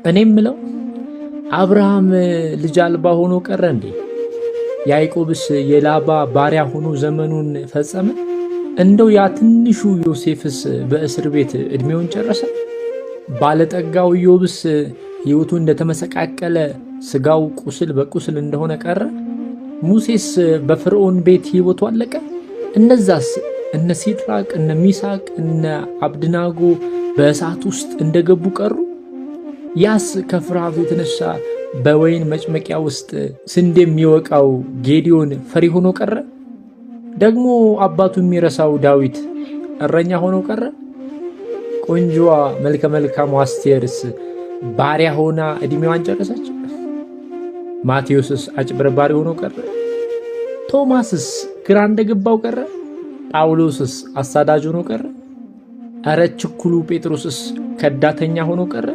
እኔም ምለው አብርሃም ልጅ አልባ ሆኖ ቀረ እንዴ? ያዕቆብስ የላባ ባሪያ ሆኖ ዘመኑን ፈጸመ? እንደው ያ ትንሹ ዮሴፍስ በእስር ቤት ዕድሜውን ጨረሰ? ባለጠጋው ኢዮብስ ሕይወቱ እንደተመሰቃቀለ ሥጋው ቁስል በቁስል እንደሆነ ቀረ? ሙሴስ በፈርዖን ቤት ሕይወቱ አለቀ? እነዛስ እነ ሲድራቅ፣ እነ ሚሳቅ፣ እነ አብድናጎ በእሳት ውስጥ እንደገቡ ቀሩ? ያስ ከፍርሃቱ የተነሳ በወይን መጭመቂያ ውስጥ ስንዴ የሚወቃው ጌዲዮን ፈሪ ሆኖ ቀረ? ደግሞ አባቱ የሚረሳው ዳዊት እረኛ ሆኖ ቀረ? ቆንጆዋ መልከ መልካሟ አስቴርስ ባሪያ ሆና ዕድሜዋን ጨረሰች? ማቴዎስስ አጭበርባሪ ሆኖ ቀረ? ቶማስስ ግራ እንደገባው ቀረ? ጳውሎስስ አሳዳጅ ሆኖ ቀረ? እረ ችኩሉ ጴጥሮስስ ከዳተኛ ሆኖ ቀረ?